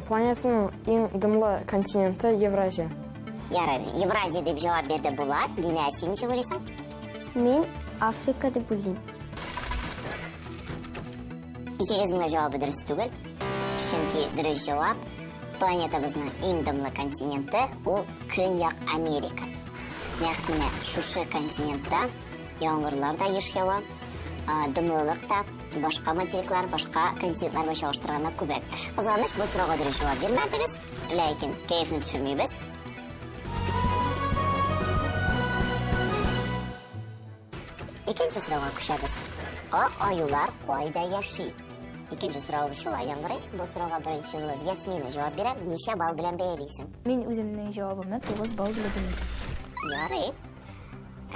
Планетаның иң дымлы континенты Евразия. Ярар, Евразия дип җавап бирде Булат. Динә, син ничек уйлыйсың? Мин Африка дип уйлыйм. Икегезнең дә җавабы дөрес түгел. Чөнки дөрес җавап планетабызның иң дымлы континенты ул Көньяк Америка. Нәкъ менә шушы континентта яңгырлар да еш ява, дымлылык та башка материклар, башка континентлар белән чагыштырганда күбрәк. Кызганыч, бу сорауга дөрес җавап бирмәдегез, ләкин кәефне төшермибез. Икенче сорауга күчәбез. Ак аюлар кайда яши? Икенче соравыбыз шулай яңгырый. Бу сорауга беренче булып Ясмина җавап бирә. Ничә балл белән бәялисең? Мин үземнең җавабымны 9 балл белән бәялим. Ярый.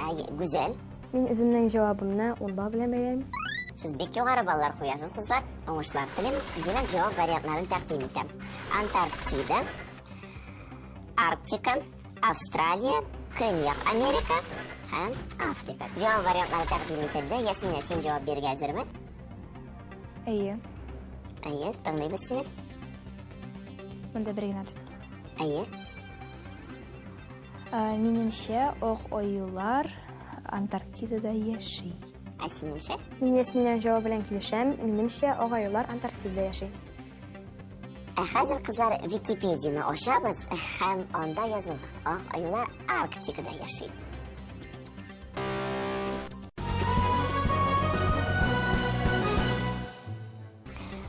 Ә, Гүзәл? Мин үземнең җавабымны 10 балл белән бәялим. Сез бик югары баллар куясыз, кызлар. Уңышлар телим. Димәк, җавап вариантларын тәкъдим итәм. Антарктида, Арктика, Австралия, Көньяк Америка һәм Африка. Җавап вариантлары тәкъдим ителде. Ясминә, син җавап бирергә әзерме? Әйе. Әйе, тыңлыйбыз сине. Монда бер генә тотты. Әйе. Ә, минемчә, ак аюлар Антарктидада яши. Ә синеңчә? Мин Ясминәнең җавабы белән килешәм. Минемчә, ак аюлар Антарктидада яши. Ә хәзер, кызлар, Википедияне ачабыз һәм анда язылган ак аюлар Арктикада яши.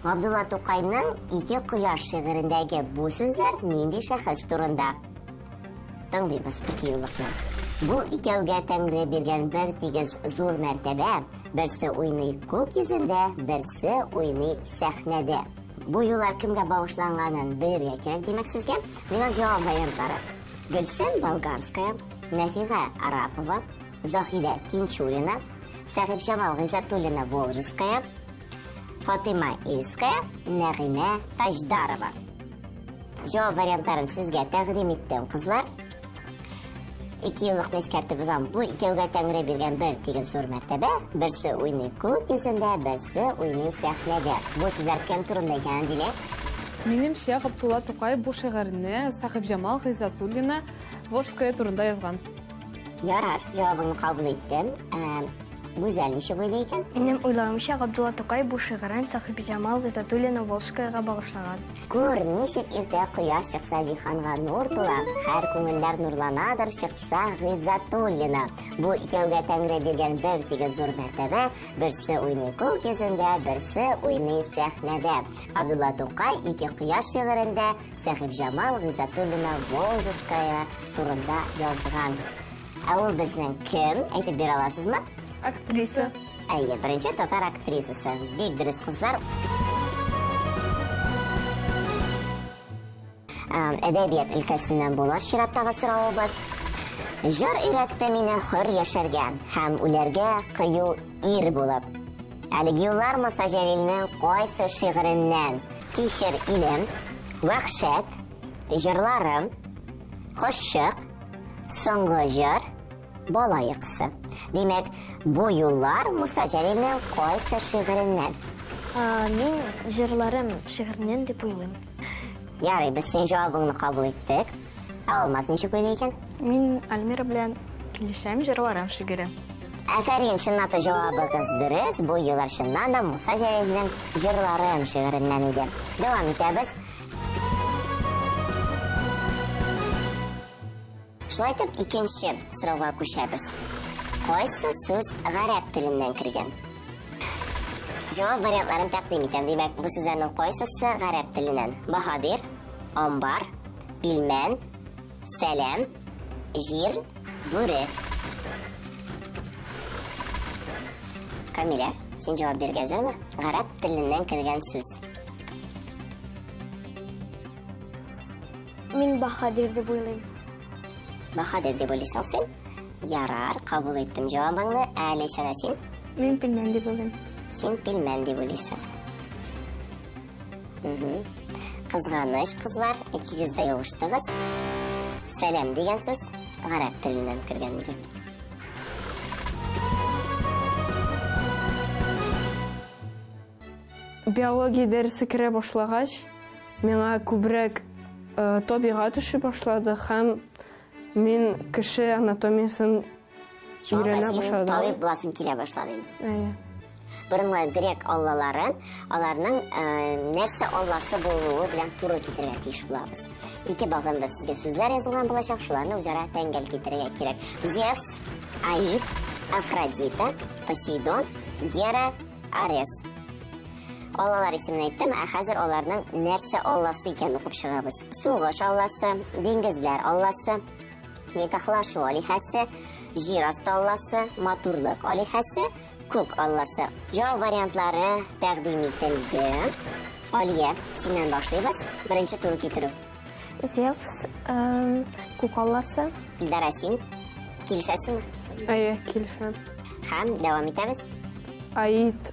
Габдулла Тукайның Ике кояш шигырендәге бу сүзләр нинди шәхес турында? Тыңлыйбыз икеюллыкны. Бу икәүгә Тәңре биргән бер тигез зур мәртәбә, берсе уйный күк йөзендә, берсе уйный сәхнәдә. Бу юллар кемгә багышланганын белергә кирәк, димәк сезгә. Миңа җавап вариантлары. Гөлсем Болгарская, Нәфига Арапова, Заһидә Тинчурина, Сәхибҗамал Гыйззәтуллина Волжская, Фатыйма Ильская, Нәгыймә Таҗдарова. Җавап вариантларын сезгә тәкъдим иттем, кызлар. Ике еллыкны искәртеп узам. Бу икәүгә Тәңре биргән бер тигез зур мәртәбә. Берсе уйный күк йөзендә, берсе уйный сәхнәдә. Бу сүзләр кем турында икән, Әдилә? Минемчә, Габдулла Тукай бу шигырьне Сәхибҗамал Гыйззәтуллина Волжская турында язган. Ярар, җавабыңны кабул иттем. Ә, Гүзәл ничек уйлый икән? Минем уйлавымча, Габдулла Тукай бу шигырен Сәхибҗамал Гыйззәтуллина Волжскаяга багышлаган. Күр, ничек иртә кояш чыкса җиһанга нур тула, һәр күңелләр нурланадыр чыкса Гыйззәтуллина. Бу икәүгә Тәңре биргән бер тигез зур мәртәбә, берсе уйный күк йөзендә, берсе уйный сәхнәдә. Габдулла Тукай Ике кояш шигырендә Сәхибҗамал Гыйззәтуллина Волжская турында язган. Ә ул безнең кем? Әйтеп бирә аласызмы? Актриса. Әйе, беренче татар актрисасы. Бик дөрес, кызлар. Әдәбият өлкәсеннән була чираттагы соравыбыз. Җыр өйрәтте мине хөр яшәргә һәм үләргә кыю ир булып. Әлеге юллар Муса Җәлилнең кайсы шигыреннән? Кичер илем, вәхшәт, җырларым, кошчык, Соңгы җыр, бала йокысы. Димәк, бу юллар Муса Җәлилнең кайсы шигыреннән? Мин җырларым шигыреннән дип уйлыйм. Ярый, без синең җавабыңны кабул иттек. Ә Алмаз ничек уйлый икән? Мин Альмира белән килешәм, җырларым шигыре. Афәрин, чынлап та җавабыгыз дөрес. Бу юллар чыннан да Муса Җәлилнең Җырларым шигыреннән иде. Дәвам итәбез. Шулай итеп, икенче сорауга күчәбез. Кайсы сүз гарәп теленнән кергән? Җавап вариантларын тәкъдим итәм. Димәк, бу сүзләрнең кайсысы гарәп теленнән? Баһадир, амбар, пилмән, сәлам, җир, бүре. Камилә, син җавап бирергә әзерме? Гарәп теленнән кергән сүз. Мин Баһадир дип уйлыйм. Баһадир дип уйлыйсың син? Ярар, кабул иттем җавабыңны. Ә Ләйсәнә син? Мин пилмән дип уйлыйм. Син пилмән дип уйлыйсың. Кызганыч, кызлар, икегез дә ялгыштыгыз. Сәлам дигән сүз гарәп теленнән кергән иде. Биология дәресе керә башлагач, Миңа күбрәк э, табигать ошый башлады һәм мин кеше анатомиясен өйрәнә башладым. Табиб буласың килә башлады инде. Әйе. Борынгы грек аллаларын аларның э, нәрсә алласы булуы белән туры китерергә тиеш булабыз. Ике багында сезгә сүзләр язылган булачак, шуларны үзара тәңгәл китерергә кирәк. Зевс, Аид, Афродита, Посейдон, Гера, Арес. Аллалар исемен әйттем, ә хәзер аларның нәрсә алласы икәнен укып чыгабыз. Сугыш алласы, диңгезләр алласы, никахлашу алиһәсе, җир асты алласы, матурлык алиһәсе, күк алласы. Җавап вариантлары тәкъдим ителде. Алия, синнән башлыйбыз. Беренче туры китерү. Зевс, күк алласы. Илдара, син килешәсеңме? Әйе, килешәм. Һәм дәвам итәбез. Аид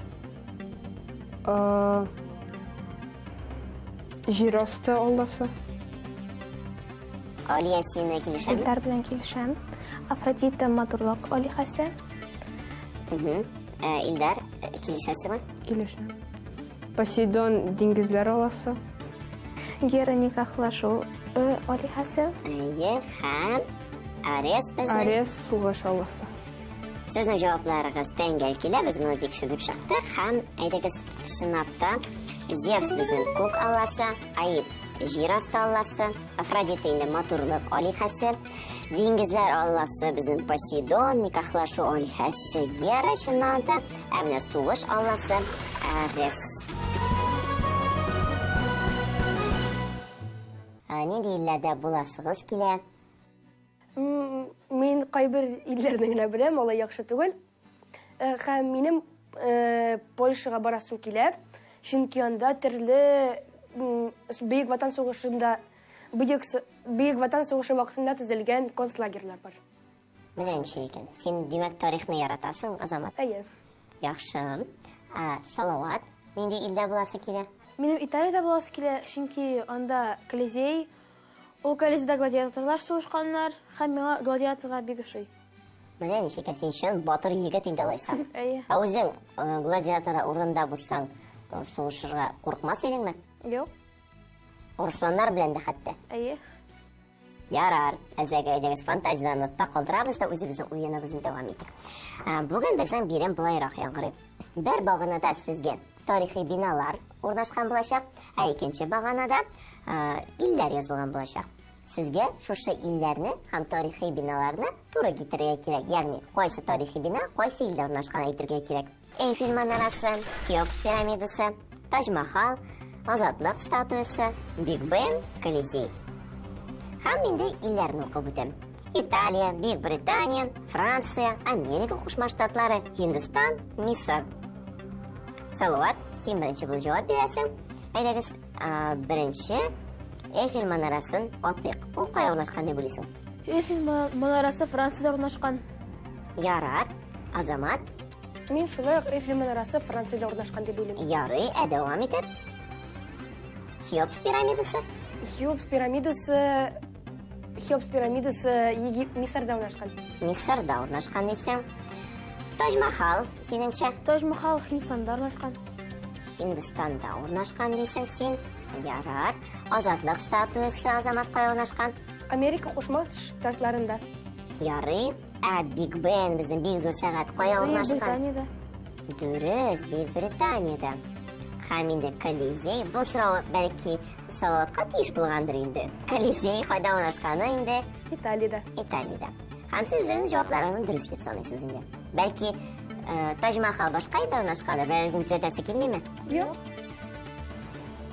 җир асты алласы. Алия, син килешәме? Илдар белән килешәм. Афродита матурлык алиһәсе. Илдар, килешәсеңме? Килешәм. Посейдон диңгезләр алласы. Гера никахлашу алиһәсе. Әйе, һәм Арес безнең. Арес сугыш алласы. Сезнең җавапларыгыз тәңгәл килә, без моны тикшереп чыктык һәм әйдәгез чынлап та Зевс безнең күк алласы, Аид җир асты алласы, Афродита инде матурлык алиһәсе, диңгезләр алласы безнең Посейдон, никахлашу алиһәсе Гера чыннан да, ә менә сугыш алласы Арес. Нинди илләрдә буласыгыз килә? Мин кайбер илләрне генә беләм, алай яхшы түгел. Һәм минем Польшага барасым килә, чөнки анда төрле Бөек Ватан сугышында Бөек Бөек Ватан сугышы вакытында төзелгән концлагерьлар бар. Менә ничек икән. Син, димәк, тарихны яратасың, Азамат? Әйе. Яхшы. Ә Салават, нинди илдә буласы килә? Минем Италиядә буласы килә, чөнки анда Колизей, ул Колизейда гладиаторлар сугышканнар, һәм миңа гладиаторлар бик ошый. Менә ничек икән, син чын батыр егет инде алайса. Әйе. Ә үзең гладиатор урынында булсаң, сугышырга курыкмас идеңме? Юк. Арысланнар белән дә хәтта. Әйе. Ярар, әзәге әйдәгез фантазияләрне артта калдырабыз да үзебезнең уеныбызны дәвам итик. Бүген безнең бирем былайрак яңгырый. Бер баганада сезгә тарихи биналар урнашкан булачак, ә икенче баганада илләр язылган булачак. Сезгә шушы илләрне һәм тарихи биналарны туры китерергә кирәк. Ягъни, кайсы тарихи бина кайсы илдә урнашкан әйтергә кирәк. Эйфель манарасы, Хеопс пирамидасы, Таҗ-Махал, Азатлык статуясы, Биг Бен, Колизей. Һәм инде илләрне укып үтәм. Италия, Бөек Британия, Франция, Америка Кушма Штатлары, Һиндстан, Мисыр. Салават, син беренче булып җавап бирәсең. Әйдәгез, беренче Эйфель манарасын атыйк. Ул кая урнашкан дип уйлыйсың? Эйфель манарасы Франциядә урнашкан. Ярар, Азамат. Мин шулай ук Эйфель манарасы Франциядә урнашкан дип уйлыйм. Ярый, ә дәвам итеп? Хеопс пирамидасы? Хеопс пирамидасы Хеопс пирамидасы Егип Мисырда урнашкан. Мисырда урнашкан дисең. Таҗ-Махал, синеңчә? Таҗ-Махал Һиндстанда урнашкан. Һиндстанда урнашкан дисең син. Ярар. Азатлык статуясы Азамат кая урнашкан? Америка Кушма Штатларында. Ярый. Ә Биг Бен безнең бик зур сәгать кая урнашкан? Британиядә. Дөрес, Бөек Британиядә. Һәм инде Колизей, бу сорау бәлки Салаватка тиеш булгандыр инде. Колизей кайда урнашканы инде? Италиядә. Италиядә. Һәм сез үзегезнең җавапларыгызны дөрес дип саныйсыз инде. Бәлки, Таҗ-Махал башка илдә урнашкандыр, берәрегезнең төзәтәсе килмиме? Юк.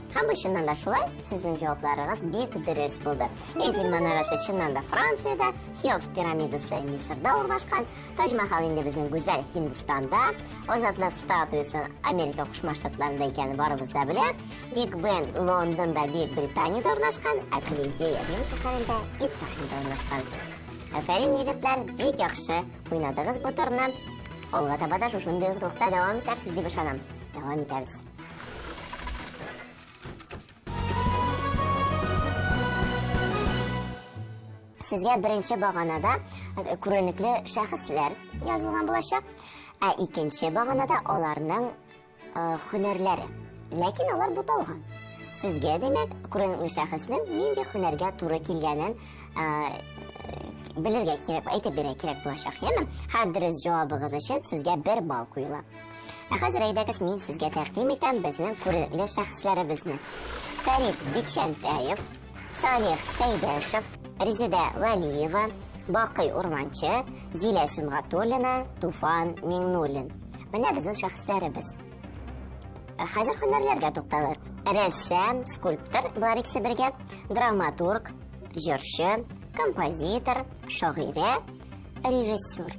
Һәм бу чыннан да шулай, сезнең җавапларыгыз бик дөрес булды. Эйфель манарасы чыннан да Франциядә, Хеопс пирамидасы Мисырда урнашкан, Таҗ-Махал инде безнең гүзәл Һиндстанда, Азатлык статуясы Америка Кушма Штатларында икәнен барыбыз да белә, Биг Бен Лондонда, Бөек Британиядә урнашкан, ә Колизей Рим шәһәрендә, Италиядә урнашкан. Афәрин, егетләр, бик яхшы уйнадыгыз бу турны. Алга таба да шушындый ук рухта дәвам итәрсез дип ышанам. Дәвам итәбез. Сезгә беренче баганада күренекле шәхесләр язылган булачак, ә икенче баганада аларның һөнәрләре. Ләкин алар буталган. Сезгә, димәк, күренекле шәхеснең нинди һөнәргә туры килгәнен белергә кирәк, әйтеп бирергә кирәк булачак, яме? Һәр дөрес җавабыгыз өчен сезгә бер балл куела. Ә хәзер әйдәгез, мин сезгә тәкъдим итәм безнең күренекле шәхесләребезне. Фәрит Бикчәнтәев, Салих Сәйдәшев, Резеда Вәлиева, Бакый Урманчы, Зилә Сөнгатуллина, Туфан Миңнуллин. Менә безнең шәхесләребез. Ә хәзер һөнәрләргә тукталыйк. Рәссам, скульптор, болар икесе бергә, драматург, җырчы, композитор, шагыйрә, режиссер.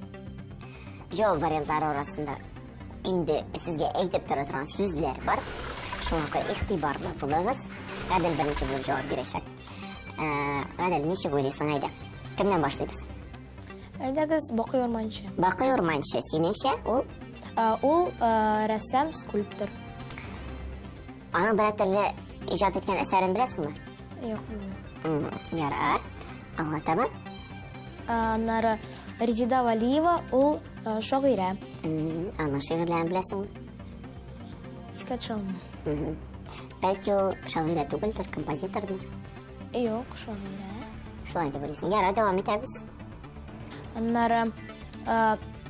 Җавап вариантлары арасында инде сезгә әйтеп тора торган сүзләр бар. Шуңа күрә игътибарлы булыгыз. Гадел беренче булып җавап бирәчәк. Ә, Гадел, ничек уйлыйсың, әйдә? Кемнән башлыйбыз? Әйдәгез, Бакый Урманчы. Бакый Урманчы, синеңчә, ул? Ул рәссам, скульптор. Аның берәр төрле иҗат иткән әсәрен беләсеңме? Юк, белмим. Ярар. Алга таба. Аннары Резеда Валиева, ул шагыйрә. Аның шигырьләрен беләсеңме? Искә төшә алмыйм. Бәлки ул шагыйрә түгелдер, композитордыр? Юк, шагыйрә. Шулай дип уйлыйсың. Ярар, дәвам итәбез. Аннары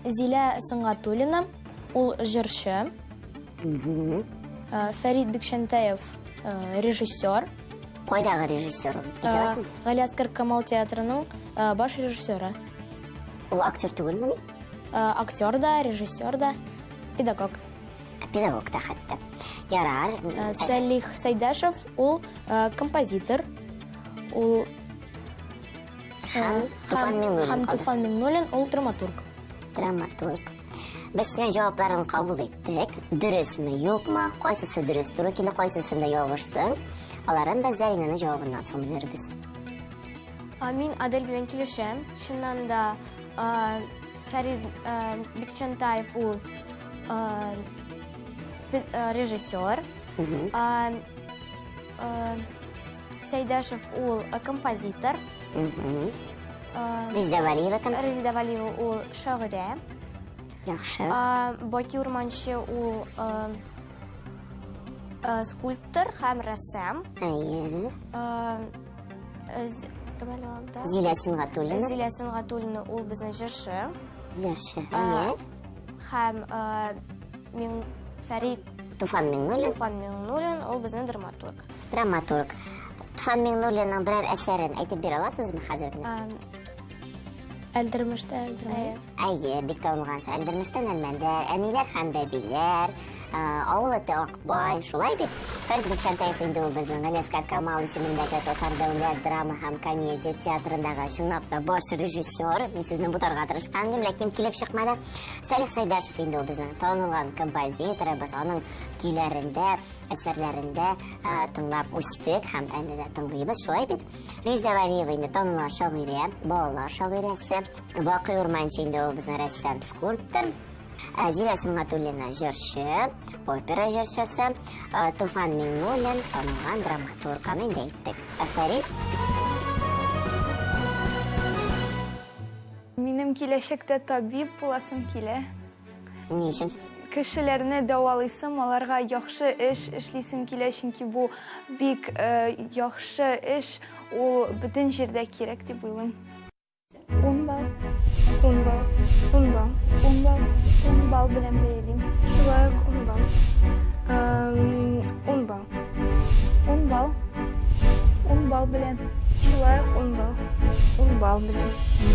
Зилә Сөнгатуллина, ул җырчы. Фәрит Бикчәнтәев, режиссер. Кайдагы режиссер ул? Әйтә аласыңмы? Галиәсгар Камал театрының баш режиссеры. Ул актер түгелмени? Актер да, режиссер да, педагог. Педагог та хәтта. Ярар. Э, Сәлих Сәйдәшев ул э, композитор. Ул һәм Туфан Миңнуллин. Һәм Туфан Миңнуллин ул драматург. Драматург. Без синең җавапларын кабул иттек. Дөресме, юкмы? Кайсысы дөрес туры килә, кайсысында ялгыштың? Аларын без Зәринәнең җавабыннан соң белербез. Мин Адель белән килешәм. Чыннан да Фәрид Бикчәнтаев ул режиссер. Сәйдәшев ул композитор. Резеда Валиева кем? Резеда Валиева ул шагыйрә. Яхшы. Баки Урманчы ул скульптор һәм рәссам. Әйе. Кем әле анда? Зилә Сөнгатуллина. Зилә Сөнгатуллина ул безнең җырчы. Җырчы, әйе. Һәм мин Фәрит Туфан Миңнуллин. Туфан Миңнуллин ул безнең драматург. Драматург. Туфан Миңнуллинның берәр әсәрен әйтеп бирә аласызмы хәзер генә? Әлдермештә әлдермәндәр. Әйе, бик танылган Әлдермештән әлмәндәр, әниләр һәм бәбиләр, авыл эте Акбай, шулай бит? Фәрит Бикчәнтәев инде ул безнең Галиәсгар Камал исемендәге Татар дәүләт драма һәм комедия театрындагы чынлап та баш режиссер. Мин сезне бутарга тырышкан идем, ләкин килеп чыкмады. Салих Сәйдәшев инде ул безнең танылган композиторыбыз, аның көйләрендә, әсәрләрендә тыңлап үстек һәм әле дә тыңлыйбыз, шулай бит? Резеда Вәлиева инде танылган шагыйрә, балалар шагыйрәсе. Бакый Урманчы инде ул безнең рәссам, скульптор. Ә Зилә Сөнгатуллина җырчы, опера җырчысы. Ә, Туфан Миңнуллин танылган драматург, аны инде әйттек. Ә Фәрит? Минем киләчәктә табиб буласым килә. Ни өчен? Кешеләрне дәвалыйсым, аларга яхшы эш эшлисем килә, чөнки бу бик э, яхшы эш, ул бөтен җирдә кирәк дип уйлыйм. Ун балл. Ун балл. Ун балл. Ун балл. Ун балл белән бәялим. Шулай ук ун балл. Ун балл. Ун балл. Ун балл белән. Шулай ук ун балл. Ун балл белән.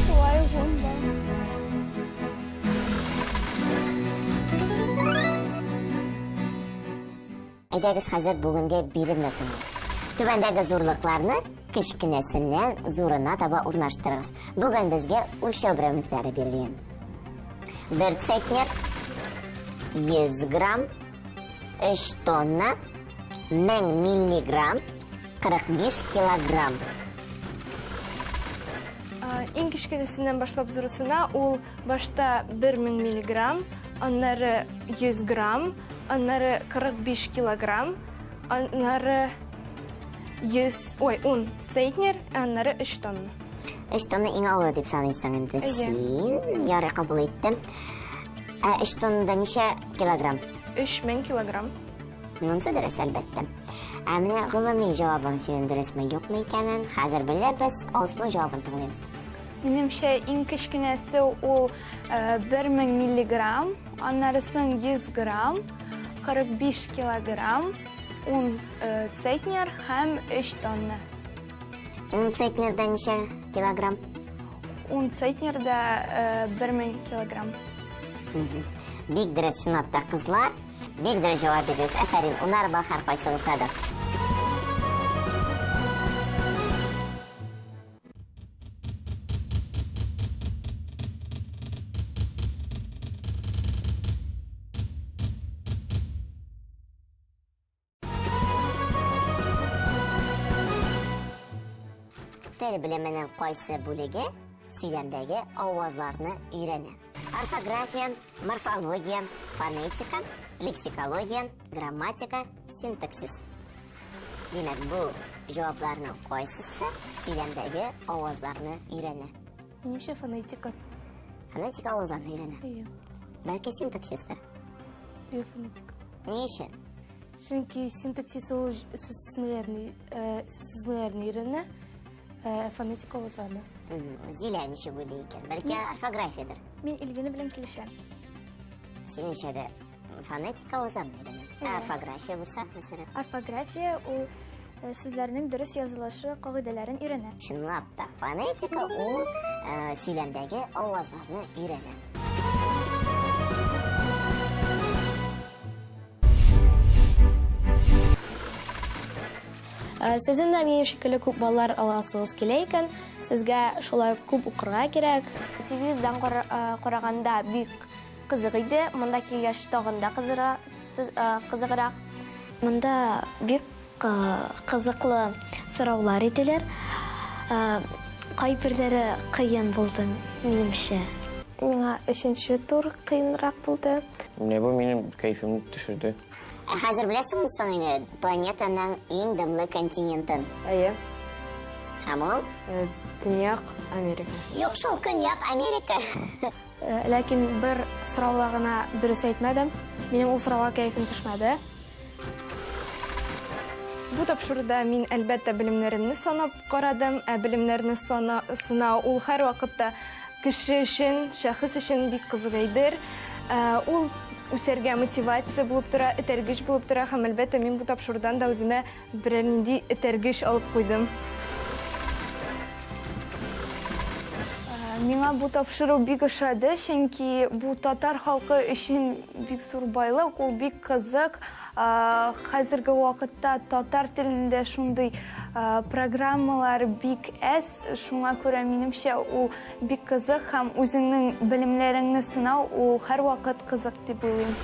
Шулай ук ун балл. Әйдәгез хәзер бүгенге биремне тыңлыйк. Түбәндәге зурлыкларны кечкенәсеннән зурына таба урнаштырыгыз. Бүген безгә үлчәү берәмлекләре бирелгән. Бер центнер, 100 грамм, 3 тонна, 1000 миллиграмм, 45 килограмм. Иң кечкенәсеннән башлап зурысына ул башта 1000 миллиграмм, аннары 100 грамм, аннары 45 килограмм, аннары 100, ой, 10 центнер, аннары 3 тонна. 3 тонна иң авыры дип саныйсың инде син. Ярый, кабул иттем. Ә 3 тоннада ничә килограмм? 3000 килограмм. Монысы дөрес, әлбәттә. Ә менә гомуми җавабың синең дөресме, юкмы икәнен хәзер белербез. Алсуның җавабын тыңлыйбыз. Минемчә, иң кечкенәсе ул 1000 миллиграмм, аннары соң 100 грамм, 45 килограмм, 10 центнер һәм 3 тонна. 10 центнерда ничә килограмм? 10 центнерда 1000 килограмм. Бик дөрес, чынлап та, кызлар. Бик дөрес җавап бирдегез. Афәрин, унар балл һәркайсыгызга да. Тел белеменең кайсы бүлеге сөйләмдәге авазларны өйрәнә? Орфография, морфология, фонетика, лексикология, грамматика, синтаксис. Димәк, бу җавапларның кайсысы сөйләмдәге авазларны өйрәнә? Минемчә, фонетика. Фонетика авазларны өйрәнә. Әйе. Бәлки синтаксистыр. Юк, фонетика. Ни өчен? Чөнки синтаксис ул сүз тезмәләрен, сүз тезмәләрен өйрәнә, фонетика авазларны. Зилә ничек уйлый икән? Бәлки орфографиядер. Мин Эльвина белән килешәм. Синеңчә дә фонетика авазларны өйрәнә. Ә орфография булса, мәсәлән? Орфография ул сүзләрнең дөрес язылышы кагыйдәләрен өйрәнә. Чынлап та, фонетика ул сөйләмдәге авазларны өйрәнә. Сезнең дә минем шикелле күп баллар аласыгыз килә икән, сезгә шулай күп укырга кирәк. Телевизордан караганда бик кызык иде, монда килгәч тагын да кызыграк. Монда бик кызыклы сораулар иделәр. Кайберләре кыен булды, минемчә. Миңа өченче тур кыенрак булды. Менә бу минем кәефемне төшерде. Ә хәзер беләсеңме соң инде планетаның иң дымлы континентын? Әйе. Һәм ул? Төньяк Америка. Юк шул, Көньяк Америка. Ләкин бер сорауда гына дөрес әйтмәдем. Минем ул сорауга кәефем төшмәде. Бу тапшыруда мин, әлбәттә, белемнәремне санап карадым. Ә белемнәрне сынау ул һәрвакытта кеше өчен, шәхес өчен бик кызык әйбер. Ул үсәргә мотивация булып тора, этәргеч булып тора һәм, әлбәттә, мин бу тапшырудан да үземә берәр нинди этәргеч алып куйдым. Миңа бу тапшыру бик ошады, чөнки бу татар халкы өчен бик зур байлык, ул бик кызык. Хәзерге вакытта татар телендә шундый программалар бик әз, шуңа күрә, минемчә, ул бик кызык һәм үзеңнең белемнәреңне сынау ул һәрвакыт кызык дип уйлыйм.